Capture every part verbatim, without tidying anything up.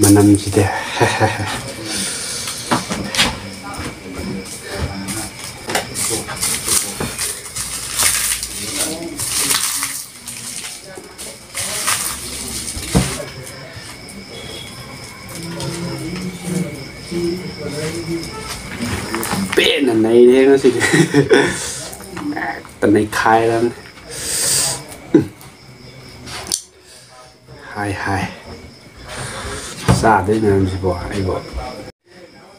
ꯃꯅꯝꯁꯤꯗꯤ꯫ ꯄꯦꯟꯅ ꯅꯩꯔꯦ ꯉꯁꯤꯗꯤ꯫ ꯍꯦꯛꯇ ꯅꯩꯈꯥꯏꯔꯕꯅꯤ꯫ ꯍꯥꯏ ꯍꯥꯏ꯫ ꯆꯥꯗꯣꯏ ꯃꯌꯥꯝꯁꯤꯕꯣ ꯑꯩꯕꯣ꯫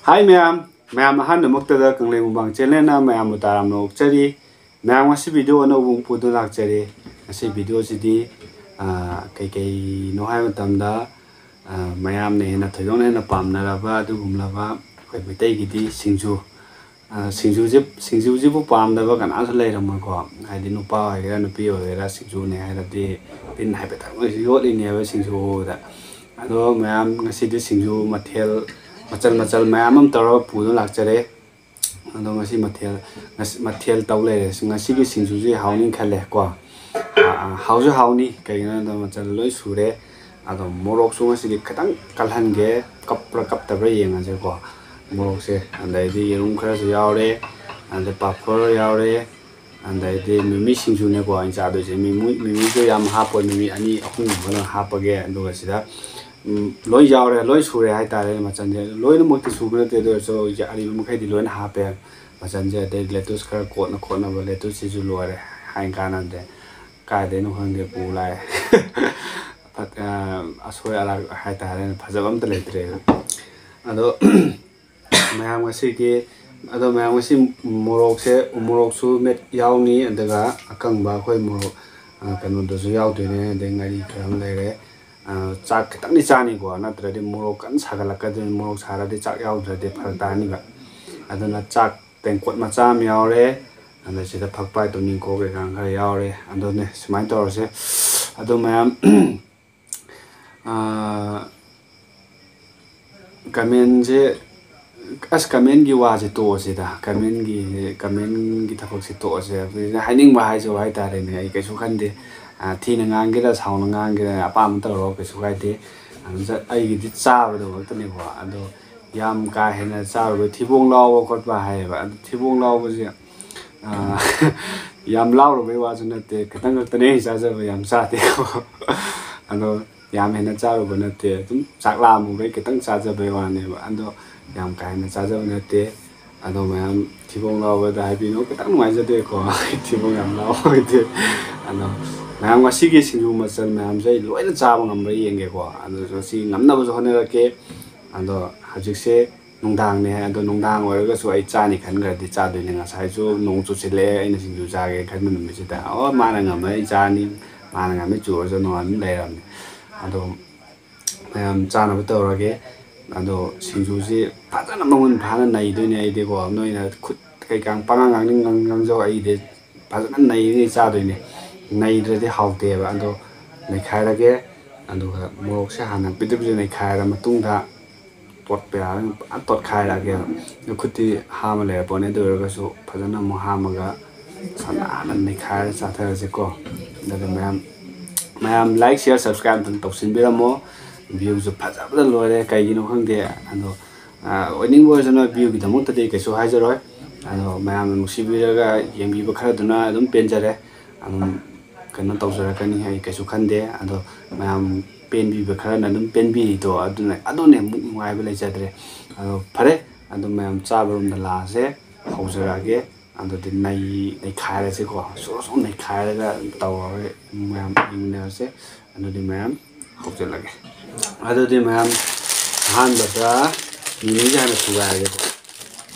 ꯍꯥꯏ ꯃꯌꯥꯝ, ꯃꯌꯥꯝ ꯑꯍꯥꯟꯕꯃꯛꯇꯗ ꯀꯪꯂꯩ ꯃꯨꯛꯕꯥꯡ ꯆꯦꯅꯦꯜꯅ ꯃꯌꯥꯝꯕꯨ ꯇꯔꯥꯝꯅ ꯑꯣꯛꯆꯔꯤ꯫ ꯃꯌꯥꯝ ꯉꯁꯤ ꯚꯤꯗꯤꯑꯣ ꯑꯅꯧꯕ ꯑꯃ ꯄꯨꯗꯨꯅ ꯂꯥꯛꯆꯔꯤ꯫ ꯉꯁꯤ ꯚꯤꯗꯤꯑꯣꯁꯤꯗꯤ, ꯑꯥ, ꯀꯩꯀꯩꯅꯣ ꯍꯥꯏꯕ ꯃꯇꯝꯗ, ꯑꯥ, ꯃꯌꯥꯝꯅ ꯍꯦꯟꯅ ꯊꯣꯏꯗꯣꯛꯅ ꯍꯦꯟꯅ ꯄꯥꯝꯅꯔꯕ ꯑꯗꯨꯒꯨꯝꯂꯕ ꯑꯩꯈꯣꯏ ꯃꯩꯇꯩꯒꯤꯗꯤ ꯁꯤꯡꯖꯨ꯫ ꯑꯥ, ꯁꯤꯡꯖꯨꯁꯦ, ꯁꯤꯡꯖꯨꯁꯤꯕꯨ ꯄꯥꯝꯗꯕ ꯀꯅꯥꯁꯨ ꯂꯩꯔꯝꯃꯣꯏꯀꯣ꯫ ꯍꯥꯏꯗꯤ ꯅꯨꯄꯥ ꯑꯣꯏꯒꯦꯔꯥ ꯅꯨꯄꯤ ꯑꯣꯏꯒꯦꯔꯥ ꯁꯤꯡꯖꯨꯅꯦ ꯍꯥꯏꯔꯗꯤ ꯇꯤꯟ ꯍꯥꯏꯐꯦꯠꯇꯪ ꯑꯣꯏꯁꯨ ꯌꯣꯠꯂꯤꯅꯦꯕ ꯁꯤꯡꯖꯨ ꯎꯕꯗ꯫ ꯑꯗꯣ ꯃꯌꯥꯝ ꯉꯁꯤꯗꯤ ꯁꯤꯡꯖꯨ ꯃꯊꯦꯜ ꯃꯆꯜ ꯃꯆꯜ ꯃꯌꯥꯝ ꯑꯃ ꯇꯧꯔꯒ ꯄꯨꯗꯨꯅ ꯂꯥꯛꯆꯔꯦ꯫ ꯑꯗꯣ ꯉꯁꯤ ꯃꯊꯦꯜ, ꯉꯁꯤ ꯃꯊꯦꯜ ꯇꯧ ꯂꯩꯔꯦ꯫ ꯉꯁꯤꯒꯤ ꯁꯤꯡꯖꯨꯁꯤ ꯍꯥꯎꯅꯤ ꯈꯜꯂꯦ ꯀꯣ꯫ ꯑꯥ, ꯑꯥ, ꯍꯥꯎꯁꯨ ꯍꯥꯎꯅꯤ, ꯀꯩꯒꯤꯅꯣ ꯍꯥꯏꯕꯗ ꯃꯆꯜ ꯂꯣꯏ ꯁꯨꯔꯦ꯫ ꯑꯗꯣ ꯃꯣꯔꯣꯛꯁꯨ ꯉꯁꯤꯗꯤ ꯈꯤꯇꯪ ꯀꯜꯍꯟꯒꯦ, ꯀꯞꯄ꯭ꯔꯥ ꯀꯞꯇꯕ꯭ꯔꯥ ꯌꯦꯡꯉꯁꯦꯀꯣ ꯃꯣꯔꯣꯛꯁꯦ꯫ ꯑꯗꯩꯗꯤ ꯌꯦꯔꯨꯝ ꯈꯔꯁꯨ ꯌꯥꯎꯔꯦ, ꯑꯗꯩ ꯄꯥꯐꯣꯔ ꯌꯥꯎꯔꯦ, ꯑꯗꯩꯗꯤ ꯃꯤꯃꯤ ꯁꯤꯡꯖꯨꯅꯦꯀꯣ ꯑꯩꯅ ꯆꯥꯗꯣꯏꯁꯦ꯫ ꯃꯤꯃꯤ, ꯃꯤꯃꯤꯁꯨ ꯌꯥꯝ ꯍꯥꯞꯄꯣꯏ, ꯃꯤꯃꯤ ꯑꯅꯤ ꯑꯍꯨꯝꯒꯨꯝꯕ ꯍꯥꯞꯄꯒꯦ꯫ ꯑꯗꯨꯒ ꯁꯤꯗ, ꯎꯝ, ꯂꯣꯏ ꯌꯥꯎꯔꯦ, ꯂꯣꯏ ꯁꯨꯔꯦ ꯍꯥꯏꯇꯥꯔꯦ ꯃꯆꯜꯁꯦ꯫ ꯂꯣꯏꯅꯃꯛꯇꯤ ꯁꯨꯕ ꯅꯠꯇꯦ, ꯑꯗꯨ ꯑꯣꯏꯔꯁꯨ ꯑꯔꯤꯕ ꯃꯈꯩꯗꯤ ꯂꯣꯏꯅ ꯍꯥꯞꯄꯦ ꯃꯆꯜꯁꯦ꯫ ꯑꯗꯩ ꯂꯦꯇꯨꯁ ꯈꯔ ꯀꯣꯠꯅ ꯈꯣꯠꯅꯕ, ꯂꯦꯇꯨꯁꯁꯤꯁꯨ ꯂꯣꯏꯔꯦ ꯍꯥꯏ ꯀꯥꯟꯅꯗꯦ꯫ ꯀꯥꯏꯗꯩꯅꯣ ꯈꯪꯗꯦ ꯄꯨ ꯂꯥꯛꯑꯦ꯫ ꯐꯠ-, ꯑ, ꯑꯁꯣꯏ ꯑꯔꯥꯛ ꯍꯥꯏꯇꯥꯔꯦꯅꯦ, ꯐꯖꯕ ꯑꯝꯇ ꯂꯩꯇ꯭ꯔꯦꯕ꯫ ꯑꯗꯣ ꯃꯌꯥꯝ ꯉꯁꯤꯒꯤ, ꯑꯗꯣ ꯃꯌꯥꯝ ꯉꯁꯤ ꯃꯣꯔꯣꯛꯁꯦ, ꯎ ꯃꯣꯔꯣꯛꯁꯨ ꯃꯦꯠ ꯌꯥꯎꯅꯤ, ꯑꯗꯨꯒ ꯑꯀꯪꯕ ꯑꯩꯈꯣꯏ ꯃꯣꯔꯣꯛ, ꯑ, ꯀꯩꯅꯣꯗꯨꯁꯨ ꯌꯥꯎꯗꯣꯏꯅꯦ, ꯑꯗꯩ ꯉꯥꯔꯤ ꯈꯔ ꯑꯃ ꯂꯩꯔꯦ꯫ ꯑ, ꯆꯥꯛ ꯈꯤꯇꯪꯗꯤ ꯆꯥꯅꯤꯀꯣ, ꯅꯠꯇ꯭ꯔꯗꯤ ꯃꯣꯔꯣꯛ ꯀꯟꯅ ꯁꯥꯒꯠꯂꯛꯀꯗꯣꯏꯅꯤ, ꯃꯣꯔꯣꯛ ꯁꯥꯔꯗꯤ ꯆꯥꯛ ꯌꯥꯎꯗ꯭ꯔꯗꯤ ꯐꯔꯛ ꯇꯥꯅꯤꯕ꯫ ꯑꯗꯨꯅ ꯆꯥꯛ ꯇꯦꯡꯀꯣꯠ ꯃꯆꯥ ꯑꯃ ꯌꯥꯎꯔꯦ, ꯑꯗ ꯁꯤꯗ ꯐꯛꯄꯥꯏ ꯇꯨꯅꯤꯡꯈꯣꯛ ꯀꯩꯀꯥ ꯈꯔ ꯌꯥꯎꯔꯦ꯫ ꯑꯗꯨꯅꯦ ꯁꯨꯃꯥꯏꯅ ꯇꯧꯔꯁꯦ꯫ ꯑꯗꯣ ꯃꯌꯥꯝ, ꯑꯥ, ꯀꯃꯦꯟꯁꯦ ꯑꯁ, ꯀꯃꯦꯟꯒꯤ ꯋꯥꯁꯦ ꯇꯣꯛꯑꯁꯤꯗ, ꯀꯃꯦꯟꯒꯤ, ꯀꯃꯦꯟꯒꯤ ꯊꯕꯛꯁꯦ ꯇꯣꯛꯑꯁꯦ꯫ ꯑꯗꯨꯅ ꯍꯥꯏꯅꯤꯡꯕ ꯍꯥꯏꯁꯦ ꯍꯥꯏꯇꯥꯔꯦꯅꯦ, ꯑꯩ ꯀꯩꯁꯨ ꯈꯟꯗꯦ꯫ ꯑ, ꯊꯤꯅ ꯉꯥꯡꯒꯦꯔꯥ, ꯁꯥꯎꯅ ꯉꯥꯡꯒꯦꯔꯥ, ꯑꯄꯥꯝꯕ ꯇꯧꯔꯣ, ꯀꯩꯁꯨ ꯀꯥꯏꯗꯦ꯫ ꯑꯗꯨ ꯆ-, ꯑꯩꯒꯤꯗꯤ ꯆꯥꯕꯗꯣ ꯈꯛꯇꯅꯦꯀꯣ꯫ ꯑꯗꯣ ꯌꯥꯝ ꯀꯥ ꯍꯦꯟꯅ ꯆꯥꯔꯨꯕ, ꯊꯤꯕꯣꯡ ꯂꯥꯎꯕ ꯈꯣꯠꯄ ꯍꯥꯏꯌꯦꯕ꯫ ꯑꯗꯨ ꯊꯤꯕꯣꯡ ꯂꯥꯎꯕꯁꯦ, ꯑ, ꯌꯥꯝ ꯂꯥꯎꯔꯨꯕꯩ ꯋꯥꯁꯨ ꯅꯠꯇꯦ, ꯈꯤꯇꯪ ꯈꯛꯇꯅꯦ ꯑꯩ ꯆꯥꯖꯕ, ꯌꯥꯝ ꯆꯥꯗꯦꯀꯣ꯫ ꯑꯗꯣ ꯌꯥꯝ ꯍꯦꯟꯅ ꯆꯥꯔꯨꯕ ꯅꯠꯇꯦ, ꯑꯗꯨꯝ ꯆꯥꯛ ꯂꯥꯝꯃꯨꯕꯩ ꯈꯤꯇꯪ ꯆꯥꯖꯕꯩ ꯋꯥꯅꯦꯕ꯫ ꯑꯗꯣ ꯌꯥꯝ ꯀꯥ ꯍꯦꯟꯅ ꯆꯥꯖꯕ ꯅꯠꯇꯦ꯫ ꯑꯗꯣ ꯃꯌꯥꯝ ꯊꯤꯕꯣꯡ ꯂꯥꯎꯕꯗ ꯍꯥꯏꯕꯤꯅꯨ, ꯈꯤꯇꯪ ꯅꯨꯡꯉꯥꯏꯖꯗꯦꯀꯣ꯫ ꯊꯤꯕꯣꯡ ꯌꯥꯝ ꯂꯥꯎꯕ ꯑꯣꯏꯗꯦ꯫ ꯑꯗꯣ ꯃꯌꯥꯝ ꯉꯁꯤꯒꯤ ꯁꯤꯡꯖꯨ ꯃꯆꯜ ꯃꯌꯥꯝꯁꯦ ꯑꯩ ꯂꯣꯏꯅ ꯆꯥꯕ ꯉꯝꯕ꯭ꯔꯥ ꯌꯦꯡꯒꯦꯀꯣ꯫ ꯑꯗꯨꯁꯨ ꯁꯤ ꯉꯝꯅꯕꯁꯨ ꯍꯣꯠꯅꯔꯛꯀꯦ꯫ ꯑꯗꯣ ꯍꯧꯖꯤꯛꯁꯦ ꯅꯨꯡꯗꯥꯡꯅꯦ, ꯑꯗꯣ ꯅꯨꯡꯗꯥꯡ ꯑꯣꯏꯔꯒꯁꯨ ꯑꯩ ꯆꯥꯅꯤ ꯈꯟꯈ꯭ꯔꯗꯤ ꯆꯥꯗꯣꯏꯅꯦ꯫ ꯉꯁꯥꯏꯁꯨ ꯅꯣꯡ ꯆꯨꯁꯤꯜꯂꯛꯑꯦ, ꯑꯩꯅ ꯁꯤꯡꯖꯨ ꯆꯥꯒꯦ ꯈꯟꯕ ꯅꯨꯃꯤꯠꯁꯤꯗ, "ꯑꯣ, ꯃꯥꯅ ꯉꯝꯃꯦ, ꯑꯩ ꯆꯥꯅꯤ, ꯃꯥꯅ ꯉꯝꯃꯦ, ꯆꯨꯔꯁꯅꯨ" ꯑꯗꯨꯝ ꯂꯩꯔꯕꯅꯦ꯫ ꯑꯗꯣ ꯃꯌꯥꯝ ꯆꯥꯅꯕ ꯇꯧꯔꯒꯦ꯫ ꯑꯗꯣ ꯁꯤꯡꯖꯨꯁꯤ ꯐꯖꯅ ꯃꯃꯨꯟ ꯐꯥꯅ ꯅꯩꯗꯣꯏꯅꯦ ꯑꯩꯗꯤꯀꯣ꯫ ꯅꯣꯏꯅ ꯈꯨꯠ ꯀꯩꯀꯥ ꯄꯉꯥꯡ ꯉꯥꯡꯅꯤꯡ ꯉꯥꯡ-, ꯉꯥꯡꯖꯧ, ꯑꯩꯗꯤ ꯐꯖꯅ ꯅꯩꯔꯒ ꯆꯥꯗꯣꯏꯅꯦ꯫ ꯅꯩꯗ꯭ꯔꯗꯤ ꯍꯥꯎꯇꯦꯕ꯫ ꯑꯗꯣ ꯅꯩꯈꯥꯏꯔꯒꯦ꯫ ꯑꯗꯨꯒ ꯃꯣꯔꯣꯛꯁꯦ ꯍꯥꯟꯅ ꯄꯤꯗ꯭ꯔꯤꯛ ꯄꯤꯗ꯭ꯔꯤꯛ ꯅꯩꯈꯥꯏꯔ ꯃꯇꯨꯡꯗ ꯇꯣꯠꯄ ꯌꯥꯔꯒ ꯐꯖꯅ ꯇꯣꯠꯈꯥꯏꯔꯛꯑꯒꯦꯕ꯫ ꯑꯗꯣ ꯈꯨꯠꯇꯤ ꯍꯥꯝꯃ ꯂꯩꯔ ꯄꯣꯠꯅꯤ, ꯑꯗꯨ ꯑꯣꯏꯔꯒꯁꯨ ꯐꯖꯅ ꯑꯃꯨꯛ ꯍꯥꯝꯃꯒ ꯁꯥꯟꯅꯅ ꯅꯩꯈꯥꯏꯔ ꯆꯥꯊꯔꯁꯤꯀꯣ꯫ ꯑꯗꯨꯒ ꯃꯌꯥꯝ, ꯃꯌꯥꯝ like, share, subscribe ꯑꯝꯇꯪ ꯇꯧꯁꯤꯟꯕꯤꯔꯝꯃꯣ꯫ Viewꯁꯨ ꯐꯖꯕꯗ ꯂꯣꯏꯔꯦ, ꯀꯩꯒꯤꯅꯣ ꯈꯪꯗꯦ꯫ ꯑꯗꯣ, ꯑ, ꯑꯣꯏꯅꯤꯡꯕ ꯑꯣꯏꯔꯁꯅꯨ, viewꯒꯤꯗꯃꯛꯇꯗꯤ ꯀꯩꯁꯨ ꯍꯥꯏꯖꯔꯣꯏ꯫ ꯑꯗꯣ ꯃꯌꯥꯝꯅ ꯅꯨꯡꯁꯤꯕꯤꯔꯒ ꯌꯦꯡꯕꯤꯕ ꯈꯔꯗꯨꯅ ꯑꯗꯨꯝ ꯄꯦꯟꯖꯔꯦ꯫ ꯑꯗꯨꯝ ꯀꯩꯅꯣ ꯇꯧꯖꯔꯛꯀꯅꯤ, ꯑꯩ ꯀꯩꯁꯨ ꯈꯟꯗꯦ꯫ ꯑꯗꯣ ꯃꯌꯥꯝ ꯄꯦꯟꯕꯤꯕ ꯈꯔꯅ ꯑꯗꯨꯝ ꯄꯦꯟꯕꯤꯔꯤꯗꯣ ꯑꯗꯨꯅ, ꯑꯗꯨꯅ ꯑꯃꯨꯛ ꯅꯨꯡꯉꯥꯏꯕ ꯂꯩꯖꯗ꯭ꯔꯦ꯫ ꯑꯗꯣ ꯐꯔꯦ, ꯑꯗꯨꯝ ꯃꯌꯥꯝ ꯆꯥꯕꯔꯣꯝꯗ ꯂꯥꯛꯑꯁꯦ, ꯍꯧꯖꯔꯛꯑꯒꯦ꯫ ꯑꯗꯨꯗꯤ ꯅꯩ-, ꯅꯩꯈꯥꯏꯔꯁꯤꯀꯣ, ꯁꯣꯔ ꯁꯣꯔ ꯅꯩꯈꯥꯏꯔꯒ ꯇꯧꯔꯒ ꯃꯌꯥꯝ ꯌꯦꯡꯃꯤꯟꯅꯔꯁꯦ꯫ ꯑꯗꯨꯗꯤ ꯃꯌꯥꯝ ꯍꯧꯖꯤꯜꯂꯒꯦ꯫ ꯑꯗꯨꯗꯤ ꯃꯌꯥꯝ ꯑꯍꯥꯟꯕꯗ ꯃꯤꯃꯤꯁꯦ ꯍꯥꯟꯅ ꯁꯨꯒꯥꯏꯔꯒꯦ꯫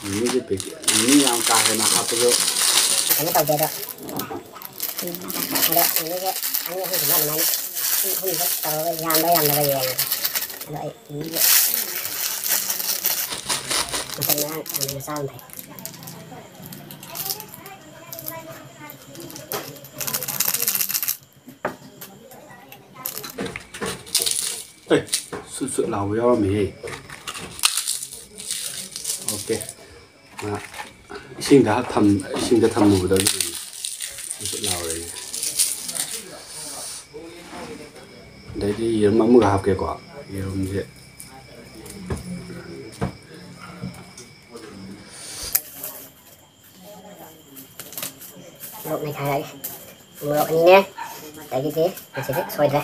ꯃꯤꯃꯤꯁꯦ ꯄꯦꯀꯦꯠ, ꯃꯤꯃꯤ ꯌꯥꯝ ꯀꯥ ꯍꯦꯟꯅ ꯍꯥꯞꯄꯁꯨ ꯀꯩꯅꯣ ꯇꯧꯗꯦ꯫ ꯑꯗꯣ ꯑꯗꯣ ꯃꯤꯃꯤꯁꯦ ꯑꯅꯤ ꯑꯍꯨꯝꯒꯨꯝꯕ ꯑꯗꯨꯃꯥꯏꯅ, ꯑꯍꯨꯝꯁꯦ ꯇꯧꯔꯒ ꯌꯥꯝꯕ꯭ꯔꯥ ꯌꯥꯝꯗꯕ꯭ꯔꯥ ꯌꯦꯡꯉꯒꯦ꯫ ꯑꯗꯣ ꯑꯩ ꯃꯤꯃꯤꯁꯦ ꯃꯇꯝ ꯃꯔꯥꯡ ꯌꯥꯝꯅ ꯆꯥꯕ ꯐꯩ꯫ ꯑꯦ, ꯁꯨꯠ ꯁꯨꯠ ꯂꯥꯎꯕ ꯌꯥꯎꯔꯝꯃꯤꯍꯦ꯫ ꯏꯁꯤꯡꯗ ꯊꯝ-, ꯏꯁꯤꯡꯗ ꯊꯝꯃꯨꯕꯗ ꯑꯗꯨꯝ ꯁꯨꯠ ꯁꯨꯠ ꯂꯥꯎꯔꯦ꯫ ꯑꯗꯩꯗꯤ ꯌꯦꯔꯨꯝ ꯑꯃꯒ ꯍꯥꯞꯀꯦꯀꯣ꯫ ꯌꯦꯔꯨꯝꯁꯦ ꯃꯣꯔꯣꯛ ꯅꯩꯈꯥꯏꯔꯒꯦ꯫ ꯃꯣꯔꯣꯛ ꯑꯅꯤꯅꯦ, ꯑꯗꯒꯤꯗꯤ ꯉꯁꯤꯗꯤ ꯁꯣꯏꯗ꯭ꯔꯦ꯫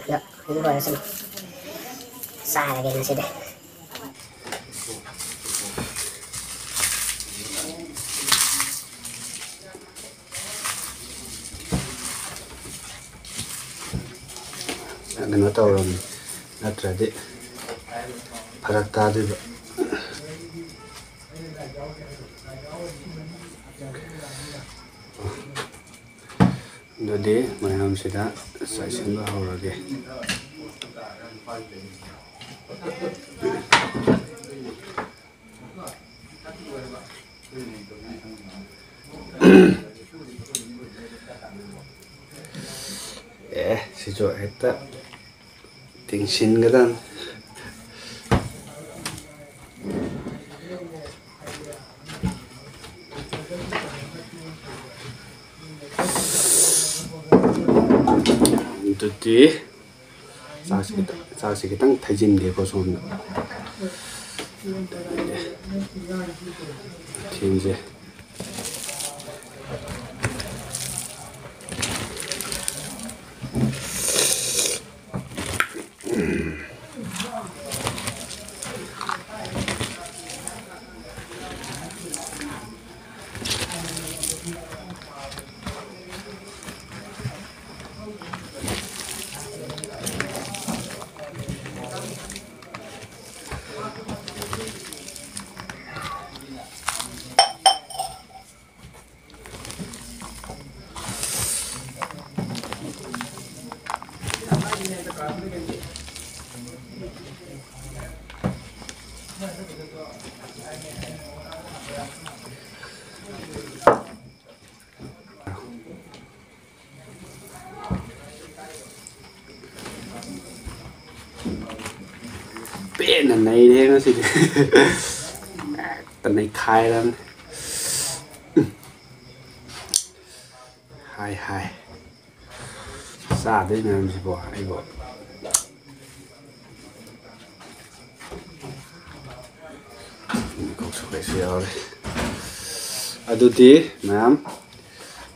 ꯑꯗꯣ ꯑꯗꯨꯝ ꯂꯣꯏꯔꯁꯅꯨ꯫ ꯆꯥꯔꯒꯦ ꯉꯁꯤꯗꯤ꯫ ꯀꯩꯅꯣ ꯇꯧꯔꯕꯅꯤ, ꯅꯠꯇ꯭ꯔꯗꯤ ꯐꯔꯛ ꯇꯥꯗꯣꯏꯕ꯫ ꯑꯗꯨꯗꯤ ꯃꯌꯥꯝꯁꯤꯗ ꯆꯥꯏꯁꯤꯟꯕ ꯍꯧꯔꯒꯦ꯫ ꯑꯦ, ꯁꯤꯁꯨ ꯍꯦꯛꯇ ꯇꯤꯡꯁꯤꯟꯒꯗꯕꯅꯤ꯫ ꯑꯗꯨꯗꯤ ꯆꯥꯛꯁꯤ ꯈꯤꯇꯪ, ꯆꯥꯛꯁꯤ ꯈꯤꯇꯪ ꯊꯩꯖꯤꯟꯒꯦꯀꯣ ꯁꯣꯝꯗ꯫ ꯃꯊꯦꯜꯁꯦ꯫ ꯄꯦꯟꯅ ꯅꯩꯔꯦ ꯉꯁꯤꯗꯤ꯫ ꯍꯦꯛꯇ ꯅꯩꯈꯥꯏꯔꯅꯤ꯫ ꯍꯥꯏ ꯍꯥꯏ꯫ ꯆꯥꯗꯣꯏ ꯃꯌꯥꯝꯁꯤꯕꯣ ꯑꯩꯕꯣ꯫ ꯀꯣꯛꯁꯨ ꯀꯩꯁꯨ ꯌꯥꯎꯔꯦ꯫ ꯑꯗꯨꯗꯤ ꯃꯌꯥꯝ,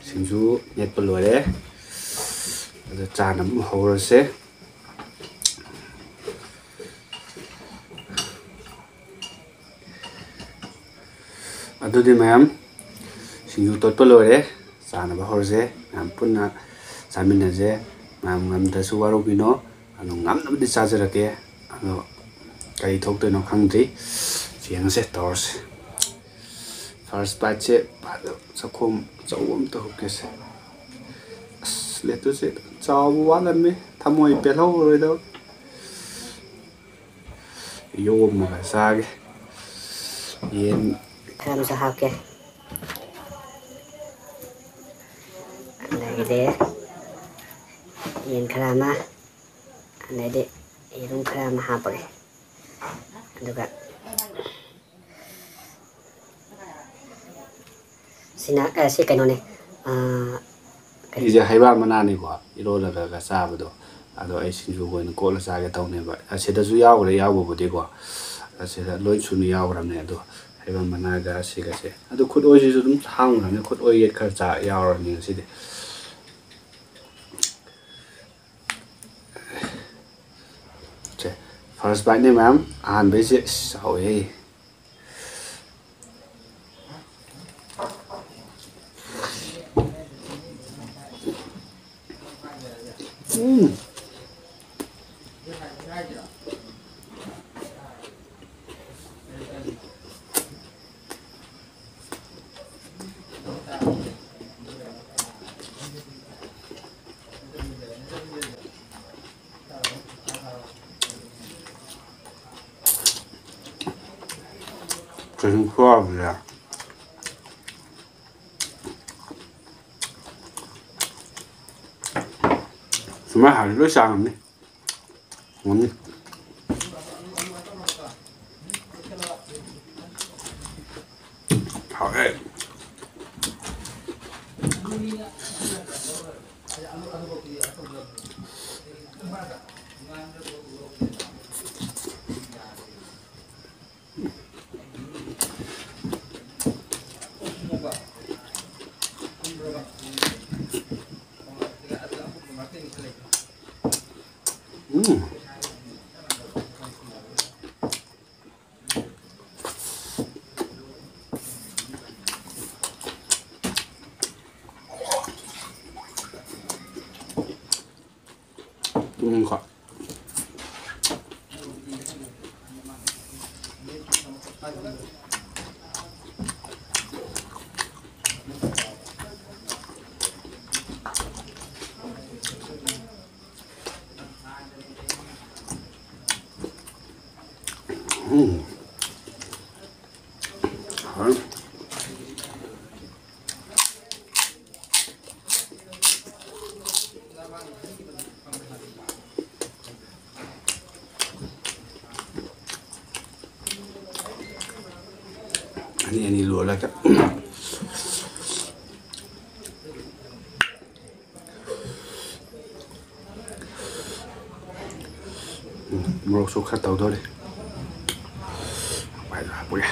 ꯁꯤꯡꯖꯨ ꯃꯦꯠꯄ ꯂꯣꯏꯔꯦ꯫ ꯑꯗꯨ ꯆꯥꯅꯕ ꯑꯃ ꯍꯧꯔꯁꯦ꯫ ꯑꯗꯨꯗꯤ ꯃꯌꯥꯝ, ꯁꯤꯡꯖꯨ ꯇꯣꯠꯄ ꯂꯣꯏꯔꯦ, ꯆꯥꯅꯕ ꯍꯧꯔꯁꯦ꯫ ꯃꯌꯥꯝ ꯄꯨꯟꯅ ꯆꯥꯃꯤꯟꯅꯁꯦ꯫ ꯃꯌꯥꯝ ꯉꯝꯗ꯭ꯔꯁꯨ ꯋꯥꯔꯧꯕꯤꯅꯣ, ꯑꯗꯨ ꯉꯝꯅꯕꯗꯤ ꯆꯥꯖꯔꯛꯀꯦ꯫ ꯑꯗꯣ ꯀꯔꯤ ꯊꯣꯛꯇꯣꯏꯅꯣ ꯈꯪꯗ꯭ꯔꯤ, ꯌꯦꯡꯉꯁꯦ ꯇꯧꯔꯁꯦ꯫ First biteꯁꯦ ꯐꯖ ꯆꯈꯣꯝ ꯑꯆꯧꯕ ꯑꯝꯇ ꯍꯨꯞꯀꯦꯁꯦ꯫ ꯑꯁ, ꯂꯦꯇꯨꯁꯦ ꯆꯥꯎꯕ ꯋꯥꯠꯂꯝꯃꯤ, ꯊꯃꯣꯏ ꯄꯦꯜꯍꯧꯔꯔꯣꯏꯗꯕ꯫ ꯌꯣꯝꯃꯒ ꯆꯥꯒꯦ꯫ ꯌꯦꯟ ꯈꯔ ꯑꯃꯁꯨ ꯍꯥꯞꯀꯦ꯫ ꯑꯗꯒꯤꯗꯤ ꯌꯦꯟ ꯈꯔ ꯑꯃ, ꯑꯗꯩꯗꯤ ꯌꯦꯔꯨꯝ ꯈꯔ ꯑꯃ ꯍꯥꯞꯄꯒꯦ꯫ ꯑꯗꯨꯒ ꯁꯤꯅ, ꯑꯦ, ꯁꯤ ꯀꯩꯅꯣꯅꯦ, ꯑꯥ, ꯀꯔꯤ? ꯁꯤꯁꯦ ꯍꯩꯕꯥ ꯃꯅꯥꯅꯤꯀꯣ, ꯏꯔꯣꯜꯂꯒ ꯆꯥꯕꯗꯣ꯫ ꯑꯗꯣ ꯑꯩ ꯁꯤꯡꯖꯨꯒ ꯑꯣꯏꯅ ꯀꯣꯠꯂ ꯆꯥꯒꯦ ꯇꯧꯅꯦꯕ꯫ ꯑꯁꯤꯗꯁꯨ ꯌꯥꯎꯈ꯭ꯔꯦ ꯌꯥꯎꯕꯕꯨꯗꯤꯀꯣ, ꯑꯁꯤꯗ ꯂꯣꯏ ꯁꯨꯅ ꯌꯥꯎꯈ꯭ꯔꯕꯅꯦ꯫ ꯑꯗꯣ ꯍꯩꯕꯥ ꯃꯅꯥꯒ ꯑꯁꯤꯒꯁꯦ, ꯑꯗꯣ ꯈꯨꯠ ꯑꯣꯏꯁꯤꯁꯨ ꯑꯗꯨꯝ ꯍꯥꯡꯈ꯭ꯔꯕꯅꯦ꯫ ꯈꯨꯠ ꯑꯣꯏ ꯌꯦꯠ ꯈꯔ ꯆꯥ ꯌꯥꯎꯔꯕꯅꯤ ꯉꯁꯤꯗꯤ꯫ ꯁꯦ, first biteꯅꯦ ꯃꯌꯥꯝ, ꯑꯍꯥꯟꯕꯩꯁꯦ꯫ ꯏꯁ, ꯍꯥꯎꯋꯦꯍꯦ꯫ ꯎꯝ꯫ ꯀꯩꯁꯨ ꯈꯨꯍꯥꯎꯁꯤꯗ꯫ ꯁꯨꯃꯥꯏꯅ ꯍꯥꯏꯔꯗꯤ ꯂꯣꯏ ꯆꯥ ꯉꯝꯅꯤ꯫ ꯉꯝꯅꯤ꯫ ꯎꯝ꯫ ꯇꯨꯝꯅꯤꯡꯈꯣ꯫ ꯎꯝ꯫ ꯍꯥꯎꯔꯦ꯫ ꯑꯅꯤ ꯑꯅꯤ ꯂꯣꯜꯂꯒ꯫ ꯎꯝ, ꯃꯣꯔꯣꯛꯁꯨ ꯈꯔ ꯇꯧꯗꯣꯔꯦ꯫ ꯍꯋꯥꯏꯗꯣ ꯍꯥꯞꯄꯒꯦ꯫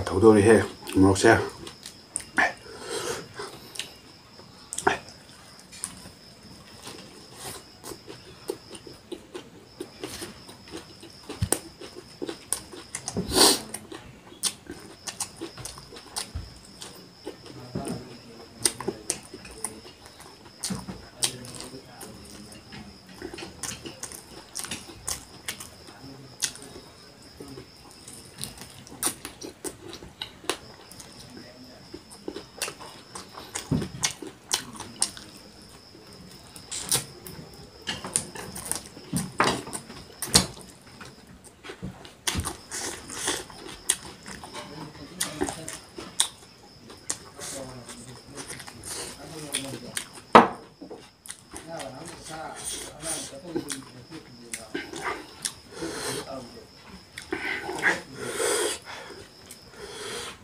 ꯇꯧꯗꯣꯔꯤꯍꯦ ꯃꯣꯔꯣꯛꯁꯦ꯫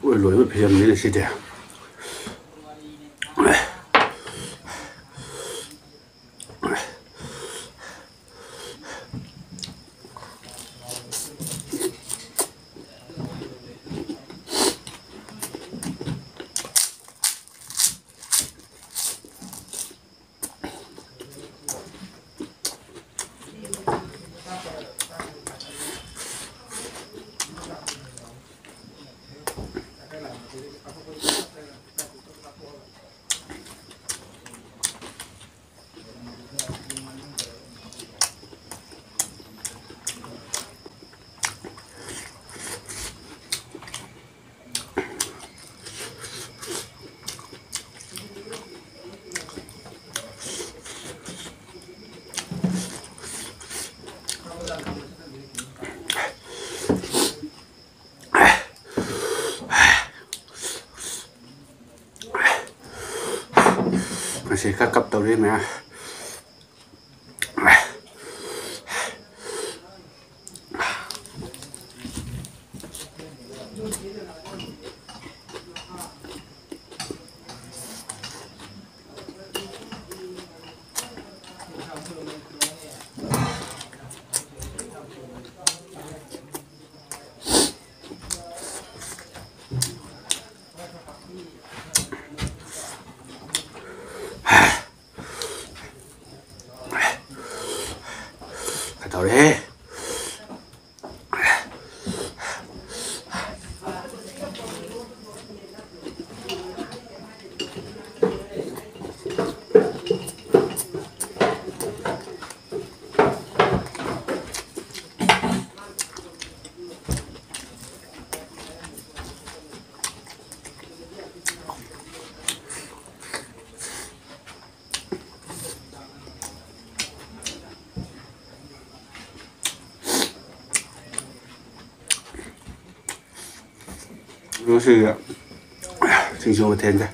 ꯂꯣꯏ ꯂꯣꯏꯕ ꯐꯤꯂꯝꯅꯤꯅꯦ ꯁꯤꯗꯤ꯫ ꯉꯁꯤ ꯈꯔ ꯀꯞ ꯇꯧꯔꯤ ꯃꯌꯥꯝ꯫ ꯇꯧꯔꯦꯍꯦ꯫ ꯉꯁꯤꯒꯤ ꯁꯤꯡꯖꯨ ꯃꯊꯦꯜꯁꯦ꯫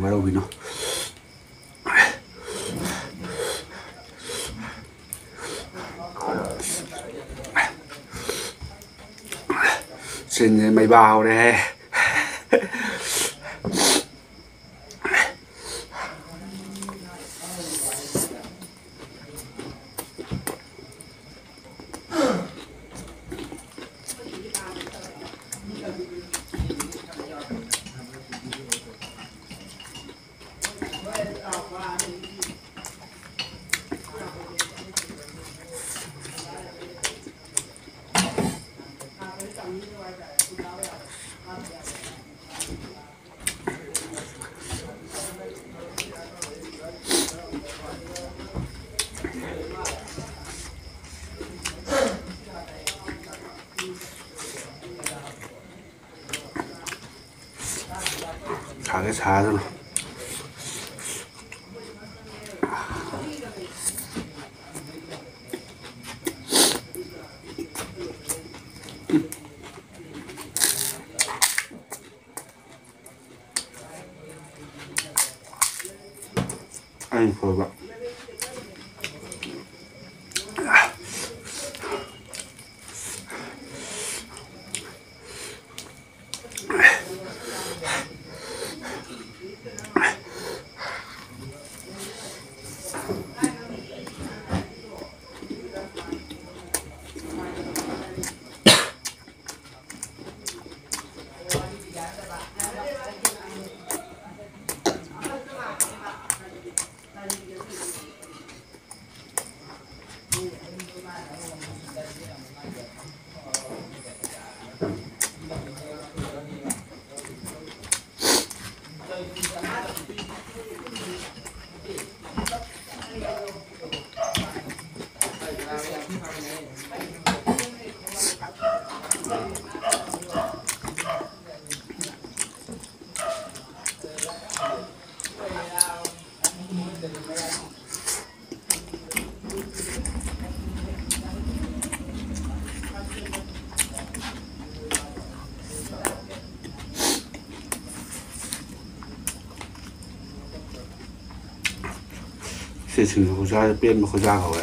ꯋꯥꯔꯧꯕꯤꯅꯨ꯫ ꯁꯤꯟꯁꯦ ꯃꯩꯕꯥ ꯍꯧꯔꯦꯍꯦ꯫ ꯁꯥꯒꯦ ꯁꯥꯖꯅꯨ꯫ ꯑꯩ ꯐꯣꯏꯕ꯫ ꯁꯤ ꯁꯤꯡꯖꯨ ꯈꯨꯆꯥꯁꯦ ꯄꯦꯟꯕ ꯈꯨꯆꯥ ꯀꯧꯋꯦ꯫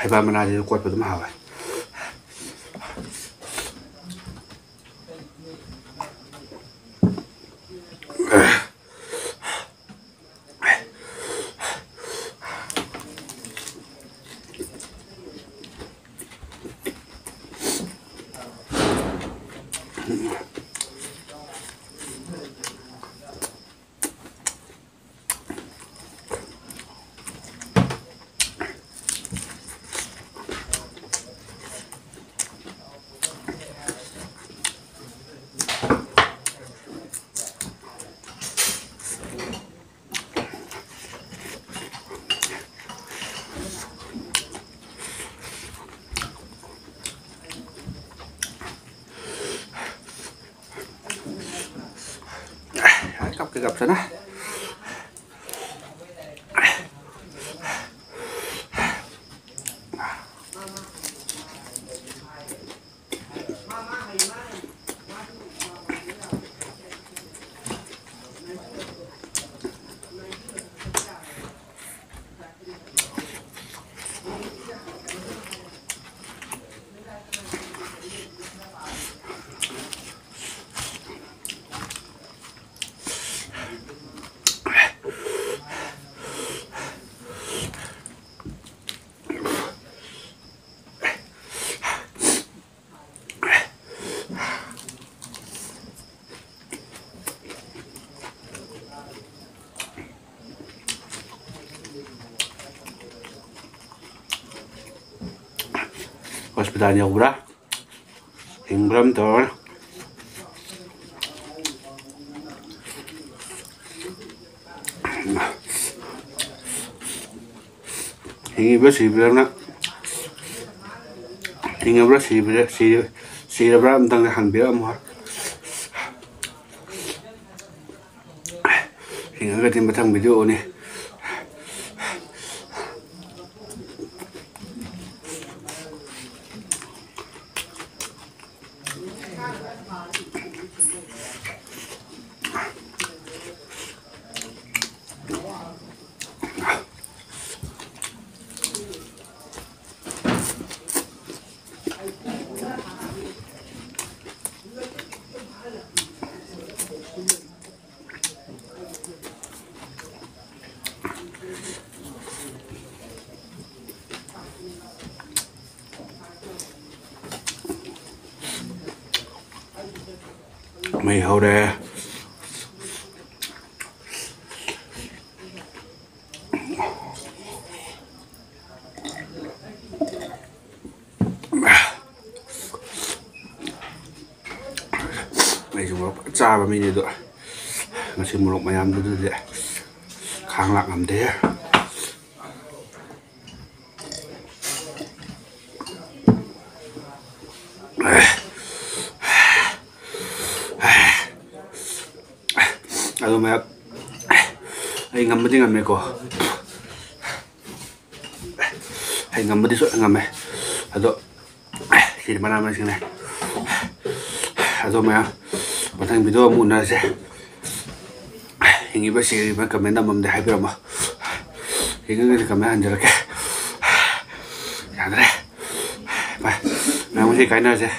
ꯍꯩꯕꯥ ꯃꯅꯥꯁꯤꯁꯨ ꯀꯣꯠꯄ ꯑꯗꯨꯝ ꯍꯥꯎꯋꯦ꯫ ꯆꯅ꯫ ꯍꯣꯁꯄꯤꯇꯥꯜ ꯌꯧꯕ꯭ꯔꯥ? ꯍꯤꯡꯕ꯭ꯔꯥ ꯑꯃ ꯇꯧꯔꯦ꯫ ꯍꯤꯡꯉꯤꯕ꯭ꯔꯥ ꯁꯤꯕ꯭ꯔꯥꯅ, ꯍꯤꯡꯉꯕ꯭ꯔꯥ ꯁꯤꯕ꯭ꯔꯥ, ꯁꯤ-, ꯁꯤꯔꯕ꯭ꯔꯥ ꯑꯝꯇꯪ ꯍꯪꯕꯤꯔꯛꯑꯝꯃꯣ꯫ ꯍꯤꯡꯉꯒꯗꯤ ꯃꯊꯪ ꯚꯤꯗꯤꯑꯣꯅꯤ꯫ ꯃꯩ ꯍꯧꯔꯦ꯫ ꯑꯩꯁꯨ ꯃꯣꯔꯣꯛ ꯐꯖ ꯆꯥꯕ ꯃꯤꯅꯤ, ꯑꯗꯣ ꯉꯁꯤ ꯃꯣꯔꯣꯛ ꯃꯌꯥꯝꯗꯨꯗꯗꯤ ꯈꯥꯡ ꯂꯥꯛ ꯉꯝꯗꯦ꯫ ꯃꯌꯥꯝ, ꯑꯩ ꯉꯝꯕꯗꯤ ꯉꯝꯃꯦꯀꯣ, ꯑꯩ ꯉꯝꯕꯗꯤ ꯁꯣꯏ ꯉꯝꯃꯦ꯫ ꯑꯗꯣ ꯁꯤꯗꯤ ꯃꯅꯥ ꯃꯁꯤꯡꯅꯦ꯫ ꯑꯗꯣ ꯃꯌꯥꯝ, ꯃꯊꯪ ꯚꯤꯗꯤꯑꯣ ꯑꯃꯨꯛ ꯎꯅꯔꯁꯦ꯫ ꯍꯤꯡꯉꯤꯕ ꯁꯤꯔꯤꯕ ꯀꯃꯦꯟ ꯑꯃꯃꯝꯗꯤ ꯍꯥꯏꯕꯤꯔꯝꯃꯣ꯫ ꯍꯤꯡꯉꯒꯗꯤ ꯀꯃꯦꯟ ꯍꯟꯖꯔꯛꯀꯦ꯫ ꯌꯥꯗ꯭ꯔꯦ꯫ ꯚꯥꯏ, ꯃꯌꯥꯝ ꯉꯁꯤ ꯀꯥꯏꯅꯔꯁꯦ꯫